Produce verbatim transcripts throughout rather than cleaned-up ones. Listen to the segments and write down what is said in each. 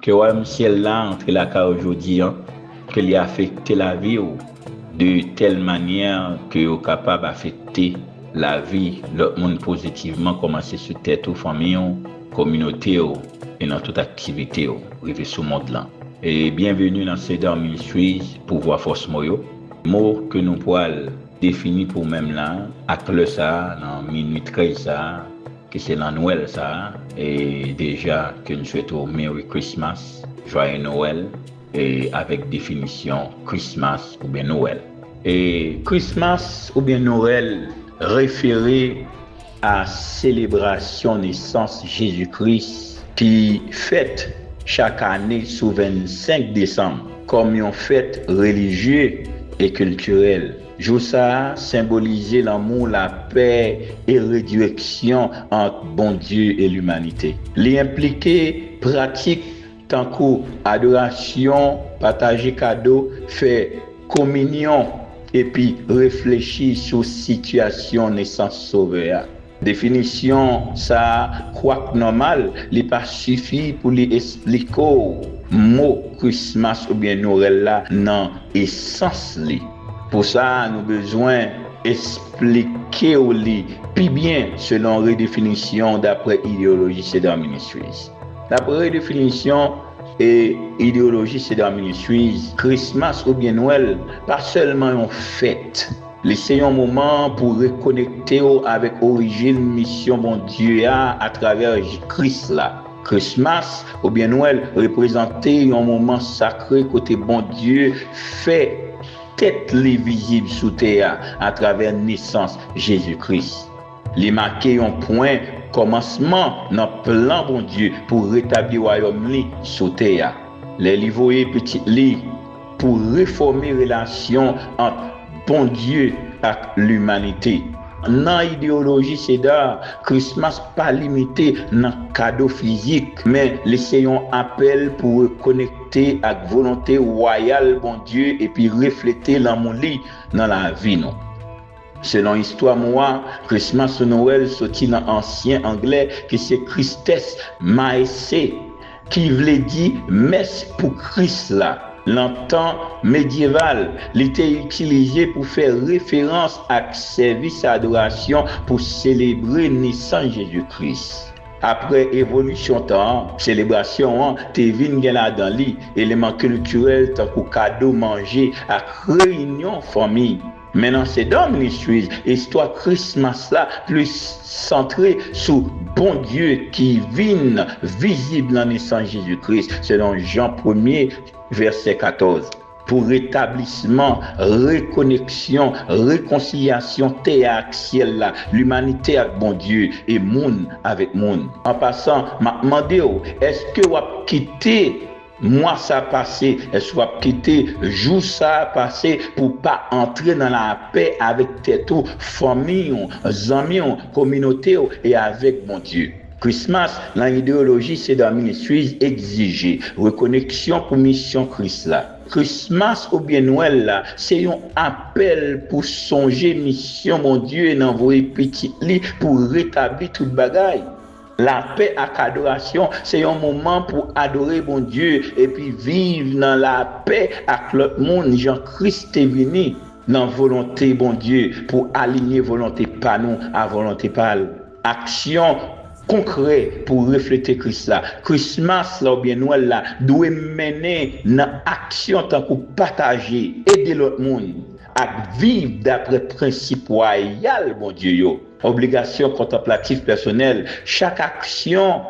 Ke wayòm syèl la antre lakay ou jodi a, ke li afekte lavi w de tèl manyè ke yo kapab afekte lavi lòt moun pozitivman, kòmanse sou tèt ou, fanmi w, kominote w, e nan tout aktivite w, rive sou mond lan. E byenveni nan Cedar Ministries pou Vwa Fòs Mo yo. Mo ke nou pral defini pou ou menm la, ak lè sa a, nan minui trèz sa a, ke se nan Nwèl sa a, e deja ke n swete w Merry Christmas, Joyeux Noël, e avèk definisyon Christmas oubyen Nwèl. E Christmas oubyen Nwèl refere a selebrasyon nesans Jezi Kris ki fèt chak ane sou vennsenk desanm kòm yon fèt relijye e kiltirèl. Jou sa a senbolize lanmou, lapè e rezireksyon ant Bondye e limanite. Li enplike pratik tankou adorasyon, pataje kado, fè kominyon, epi reflechi sou sitiyasyon nesans Sovè a. Definisyon sa a, kwak nòmal, li pa sifi pou li esplike w mo Christmas oubyen Nwèl la nan esans li. Pou sa, nou bezwen esplike w li pi byen selon redefinisyon dapre ideyoloji Cedar Ministries. Dapre redefinisyon e ideyoloji Cedar Ministries, Christmas oubyen Nwèl pa sèlman yon fèt. Li se yon moman pou rekonekte w avèk orijin misyon Bondye a atravè Kris la. Christmas oubyen Nwèl reprezante yon moman sakre kote Bondye fè tèt li vizib sou tè a atravè nesans Jezi Kris. Li make yon pwen kòmansman nan plan Bondye pou retabli wayòm li sou tè a, lè li voye Pitit li pou refòme relasyon ant Bondye ak limanite. Nan ideyoloji Cedar, Christmas pa limite nan kado fizik, men li se yon apèl pou rekonekte ak volonte wayal Bondye epi reflete lanmou li nan lavi nou. Selon istwa mo a, Christmas ou Nwèl soti nan ansyen anglè ki se Christes Maesse, ki vle di mès pou Kris la. Nan tan medyeval, li te itilize pou fè referans ak sèvis adorasyon pou selebre nesans Jezi Kris. Apre evolisyon tan an, selebrasyon an te vin gen ladan li eleman kiltirèl tankou kado, manje, ak reyinyon fanmi. Men nan Cedar Ministries, istwa Christmas la plis santre sou Bondye ki vin vizib nan nesans Jezi Kris, selon Jan premye, vèsè katòz. Pou retablisman, rekoneksyon, rekonsilyasyon tè a ak syèl la, limanite ak Bondye, e moun avèk moun. An pasan, m ap mande w, èske w ap kite mwa sa pase, èske w ap kite jou sa pase pou w pa antre nan lapè avèk tèt ou, fanmi w, zanmi w, kominote w e avèk Bondye? Christmas, nan ideyoloji Cedar Ministries, egzije rekoneksyon pou misyon Kris la. Christmas oubyen Nwèl la, se yon apèl pou sonje misyon Bondye nan voye Pitit li pou retabli tout bagay. Lapè ak adorasyon se yon moman pou adore Bondye epi viv nan lapè ak lòt moun, jan Kris te vini nan volonte Bondye, pou alinye volonte pa nou a volonte pa l. Aksyon konkrè pou reflete Kris la. Christmas la oubyen Nwèl la dwe mennen nan aksyon tankou pataje, ede lòt moun, ak viv dapre prensip wayal Bondye yo. Obligasyon kontanplatif pèsonèl. Chak aksyon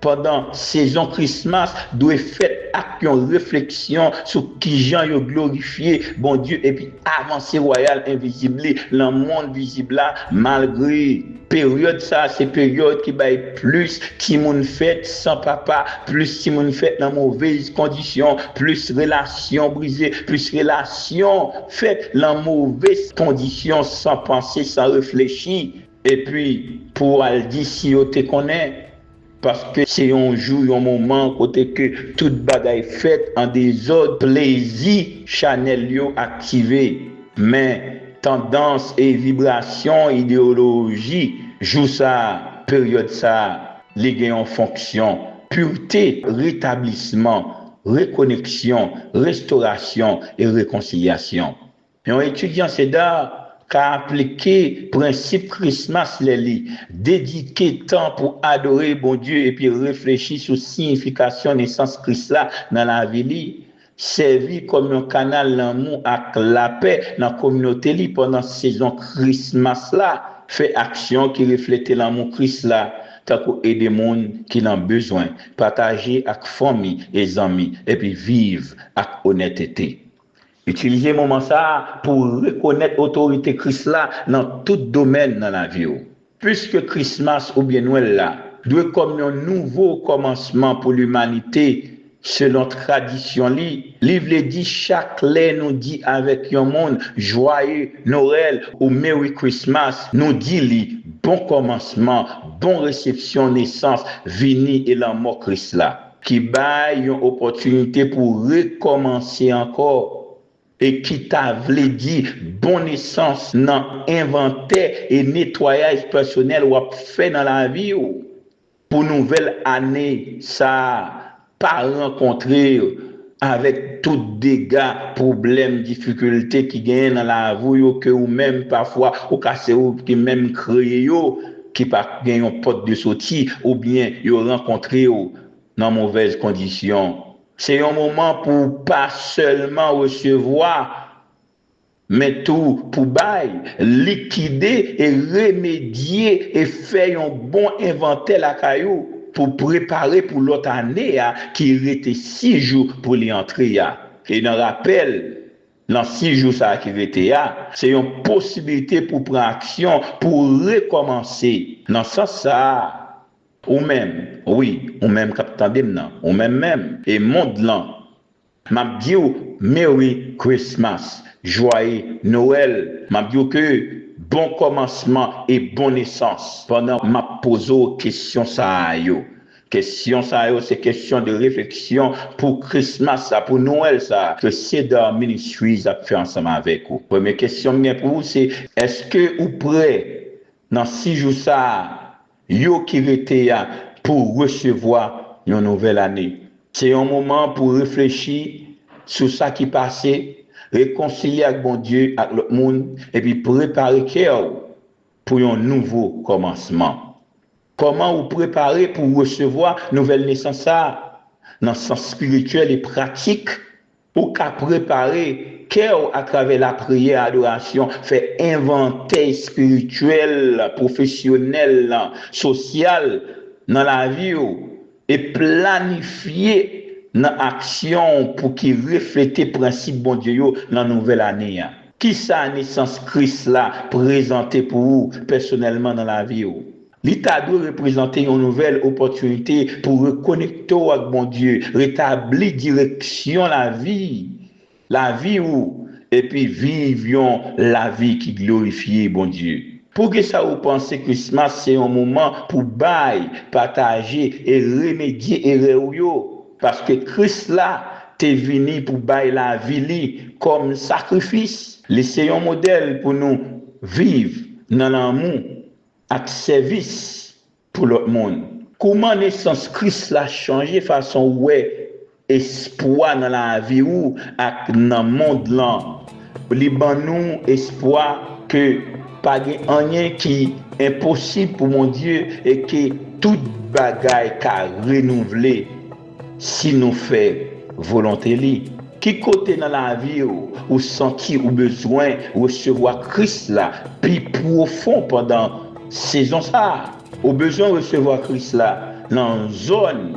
pandan sezon Christmas dwe fèt ak yon refleksyon sou kijan yo glorifye Bondye epi avanse wayal envizib li nan mond vizib la. Malgre peryòd sa a se peryòd ki bay plis timoun fèt san papa, plis timoun fèt nan movèz kondisyon, plis relasyon brize, plis relasyon fèt nan movèz kondisyon, san panse, san reflechi. Epi, pou w al di si yo te konnen, paske se yon jou, yon moman kote ke tout bagay fèt an dezòd, plezi chanèl yo aktive. Men, tandans e vibrasyon ideyoloji jou sa a, peryòd sa a, li gen yon fonksyon Purte, retablisman, rekoneksyon, restorasyon e rekonsilyasyon. Yon etidyan Cedar ka aplike prensip Christmas lè li dedike tan pou adore Bondye epi reflechi sou siyifikasyon nesans Kris la nan lavi li, sèvi kòm yon kanal lanmou ak lapè nan kominote li pandan sezon Christmas la, fè aksyon ki reflete lanmou Kris la, tankou ede moun ki nan bezwen, pataje ak fanmi e zanmi, epi viv ak onètete. Itilize moman sa a pou w rekonèt otorite Kris la nan tout domèn nan lavi w. Piske Christmas oubyen Nwèl la dwe kòm yon nouvo kòmansman pou limanite, selon tradisyon li, li vle di chak lè nou di avèk yon moun Joyeux Noël ou Merry Christmas, nou di li bon kòmansman, bon resepsyon nesans, vini e lanmò Kris la, ki bay yon opòtinite pou rekòmanse ankò, e ki ta vle di bon nesans nan envantè e netwayaj pèsonèl w ap fè nan lavi w pou nouvèl ane sa a pa rankontre avèk tout dega, pwoblèm, difikilte ki genyen nan lavi w yo ke ou menm pafwa ou ka se ou ki menm kreye yo, ki pa gen yon pòt de soti oubyen yo rankontre w nan movèz kondisyon. Se yon moman pou w pa sèlman resevwa, men tou pou bay, likide e remedye e fè yon bon envantè lakay ou pou prepare pou lòt ane a ki rete sis jou pou li antre a. E nan rapèl, nan sis jou sa a ki rete a, se yon posiblite pou pran aksyon, pou rekòmanse. Nan sans sa a, ou menm, wi, ou menm k ap tande m nan, ou menm menm, e mond lan, m ap di w Merry Christmas, Joyeux Noël. M ap di w ke bon kòmansman e bon nesans pandan m ap poze w kesyon sa a yo. Kesyon sa yo se kesyon de refleksyon pou Christmas sa, pou Nwèl sa ke Cedar Ministries ap fè ansanm avèk ou. Premye kesyon m gen pou ou se, èske ou prè nan sis jou sa a yo ki rete a pou resevwa yon nouvèl ane? Se yon moman pou reflechi sou sa ki pase, rekonsilye ak Bondye, ak lòt moun, epi prepare kè w pou yon nouvo kòmansman. Kòman ou prepare pou resevwa nouvèl nesans sa a? Nan sans espirityèl e pratik, ou ka prepare kè w atravè lapriyè, adorasyon, fè envantè espirityèl, pwofesyonèl, sosyal nan lavi w, e planifye nan aksyon w pou ki reflete prensip Bondye yo nan nouvèl ane a. Kisa nesans Kris la prezante pou ou pèsonèlman nan lavi w? Li ta dwe reprezante yon nouvèl opòtinite pou rekonekte w ak Bondye, retabli direksyon lavi, lavi ou, epi viv yon lavi ki glorifye Bondye. Poukisa ou panse Christmas se yon moman pou bay, pataje e remedye erè w yo? Paske Kris la te vini pou bay lavi li kòm sakrifis. Li se yon modèl pou nou viv nan lanmou ak sèvis pou lòt moun. Kouman nesans Kris la chanje fason w wè espwa nan lavi w ak nan mond lan? Li ban nou espwa ke pa gen anyen ki enposib pou Bondye e ke tout bagay ka renouvle si nou fè volonte li. Ki kote nan lavi w ou santi ou bezwen resevwa Kris la pi pwofon pandan sezon sa a? Ou bezwen resevwa Kris la nan zòn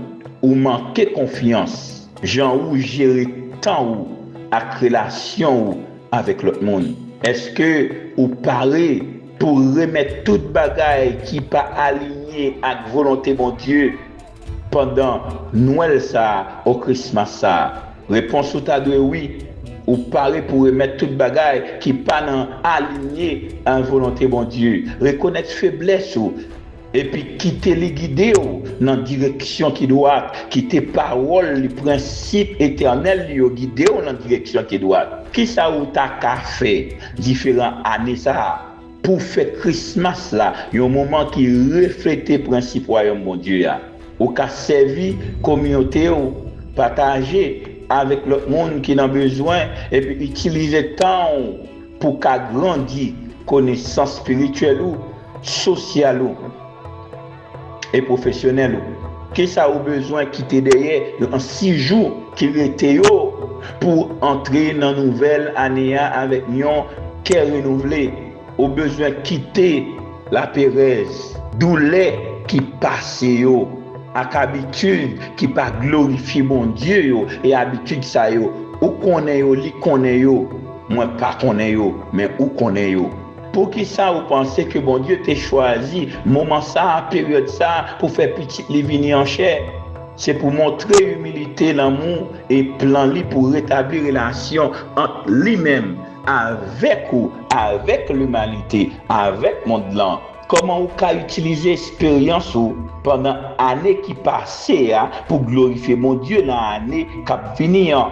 ou manke konfyans, jan ou jere tan ou ak relasyon ou avèk lòt moun. Èske ou pare pou remèt tout bagay ki pa alinye ak volonte Bondye pandan Nwèl sa a, o Christmas sa a? Repons ou ta dwe wi. Ou pare pou remèt tout bagay ki pa nan alinye ak volonte Bondye. Rekonèt feblès ou, epi kite li gide w nan direksyon ki dwat. Kite pawòl li, prensip etènèl li yo gide w nan direksyon ki dwat. Kisa ou ta ka fè diferan ane sa a pou fè Christmas la yon moman ki reflete prensip Wayòm Bondye a? Ou ka sèvi kominote w, pataje avèk lòt moun ki nan bezwen, epi itilize tan w pou w ka grandi konesans espirityèl ou, sosyal ou e pwofesyonèl ou. Kisa ou bezwen kite dèyè nan sis jou ki rete yo pou w antre nan nouvèl ane a avèk yon kè renouvle? Ou bezwen kite laperèz, doulè ki pase yo, ak abitid ki pa glorifye Bondye yo, e abitid sa yo, ou konnen yo, li konnen yo, mwen pa konnen yo, men ou konnen yo. Poukisa ou panse ke Bondye te chwazi moman sa a, peryòd sa a, pou fè Pitit li vini an chè? Se pou montre imilite, lanmou e plan li pou retabli relasyon ant li menm avèk ou, avèk limanite, avèk mond lan. Kòman ou ka itilize esperyans ou pandan ane ki pase a pou glorifye Bondye nan ane k ap vini an?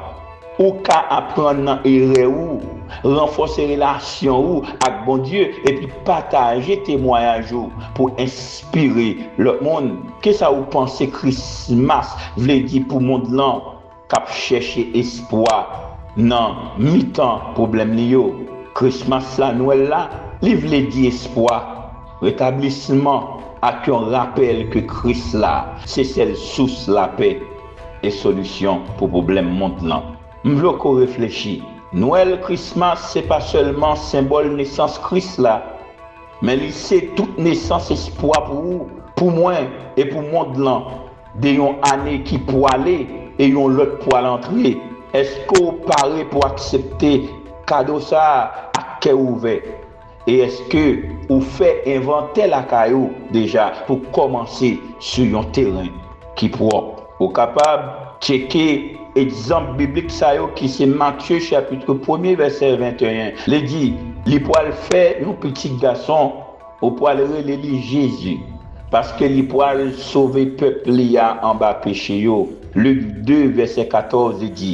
Ou ka aprann nan erè ou, ranfòse relasyon ou ak Bondye, epi pataje temwayaj ou pou enspire lòt moun. Kisa ou panse Krismas vle di pou mond lan k ap chèche espwa nan mitan pwoblèm li yo? Krismas la, Nwèl la, li vle di espwa, retablisman ak yon rapèl ke Kris la se sèl sous lapè e solisyon pou pwoblèm mond lan. M vle w ko reflechi. Nwèl, Krismas, se pa sèlman senbòl nesans Kris la, men li se tout nesans espwa pou ou, pou mwen e pou mond lan, de yon ane ki pwale e yon lòt pwal antre. Èske w pare pou aksepte kado sa a ak kè ouvè? E èske ou fè envantè lakay ou deja pou kòmanse sou yon teren ki pwòp? Ou kapab tcheke egzanp biblik sa yo ki se Matye chapit premye vèsè venteyen. Li di, li pral fè yon pitit gason, ou pral rele li Jezi, paske li pral sove pèp li a anba peche yo. Lik de vèsè katòz, li di,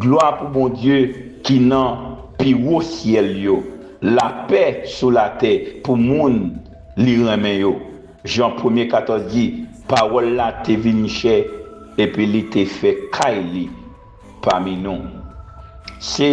glwa pou Bondye ki nan pi wo syèl yo, lapè sou latè pou moun li renmen yo. Jan premye katòz di, pawòl la te vin chè epi li te fè kay li pami nou. Se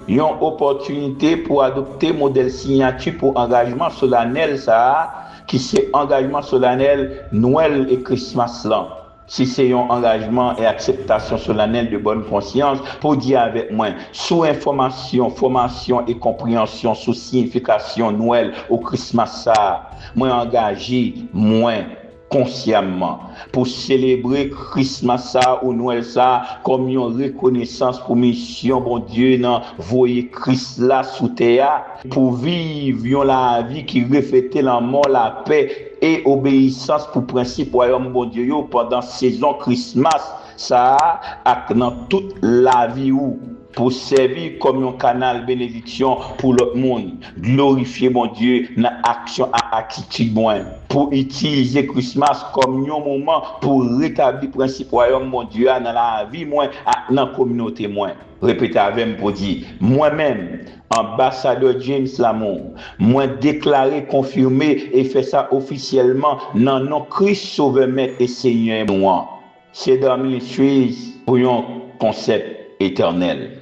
yon opòtinite pou adopte modèl siyati pou angajman solanèl sa a, ki se angajman solanèl Nwèl e Krismas lan. Si se yon angajman e akseptasyon solanèl de bòn konsyans pou w di avèk mwen, sou enfòmasyon, fòmasyon e konpreyansyon sou siyifikasyon Nwèl ou Krismas sa a, mwen angaje mwen konsyamman pou selebre Krismas sa a ou Nwèl sa a kòm yon rekonesans pou misyon Bondye nan voye Kris la sou tè a, pou viv yon lavi ki reflete lanmò, lapè e obeyisans pou prensip Wayòm Bondye yo pandan sezon Krismas sa a ak nan tout lavi ou, pou sèvi kòm yon kanal benediksyon pou lòt moun, glorifye Bondye nan aksyon ak atitid mwen, pou itilize Krismas kòm yon moman pou retabli prensip Wayòm Bondye a nan lavi mwen ak nan kominote mwen. Repete avè m pou di, mwen menm, Anbasadè James Lamour, mwen deklare, konfime e fè sa ofisyèlman nan non Kris, Sovè, Mèt e Senyè nou an. Cedar Ministries pou yon konsèp etènèl.